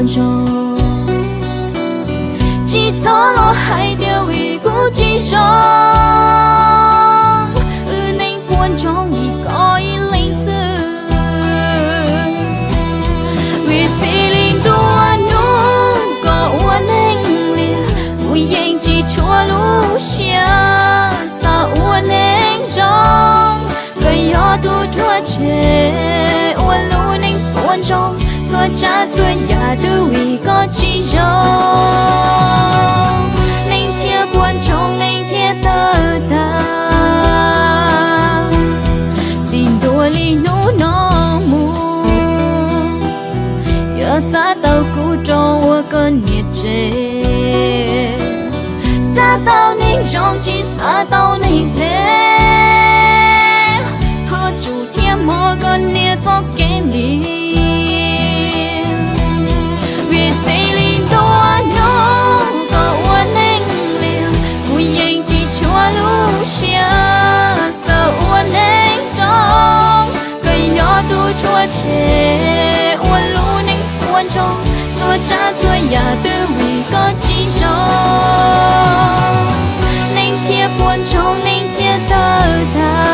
zoo. Tsis txhob los hais tias vim kuv tsis zoo, wb neej puas ntsoov ib koj ib leeg xwb. Vim txij li ntua hnub koj ua neej lias, kuv yeej tsis tshua lub siab xav ua neeg zoo. Koj yog tus ruaj tshem ua lub neej puas ntsoov, txhua tsav txhua yam twb vim koj tsis zoo. Neeg thiaj puas ntsoov, neeg thiaj tawg tag. Txij ntua li hnub no mus, yog xav tau kuv rau ua koj niam tsev, xav tau neeg zoo tsis xav tau neeg phem, thov tsum thiab mog koj niam txoj kev lim. Vim txij li ntua hnub koj ua neej lias, kuv yeej tsis tshua lub siab xav ua neeg zoo. Koj yog tus ruaj tshem ua lub neej puas ntsoov, txhua tsav txhua yam twb vim koj tsis zoo. Neeg thiaj puas ntsoov, neeg thiaj tawg tag.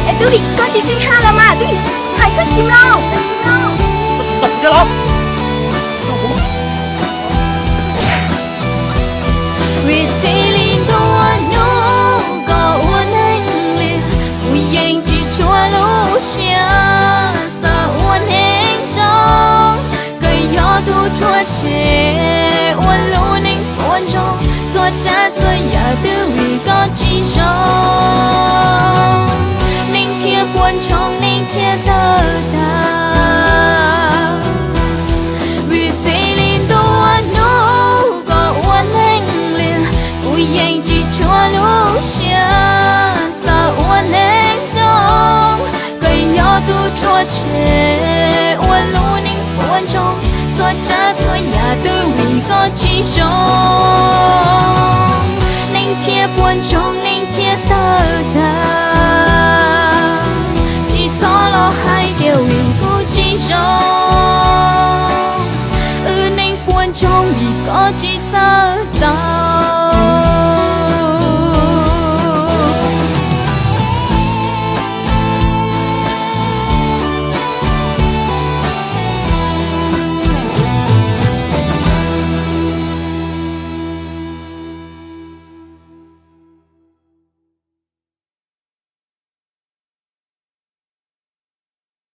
Es twb vim koj tsis sib haj los mas, twb vim hais koj tsis mloog. Vim txij li ntua hnub koj ua neej lias, kuv yeej tsis tshua lub siab xav ua neeg zoo. Koj yog tus ruaj tshem ua lub neej puas ntsoov, txhua tsav txhua yam twb vim koj tsis zoo. Neeg thiaj puas ntsoov, neeg thiaj tawg tag.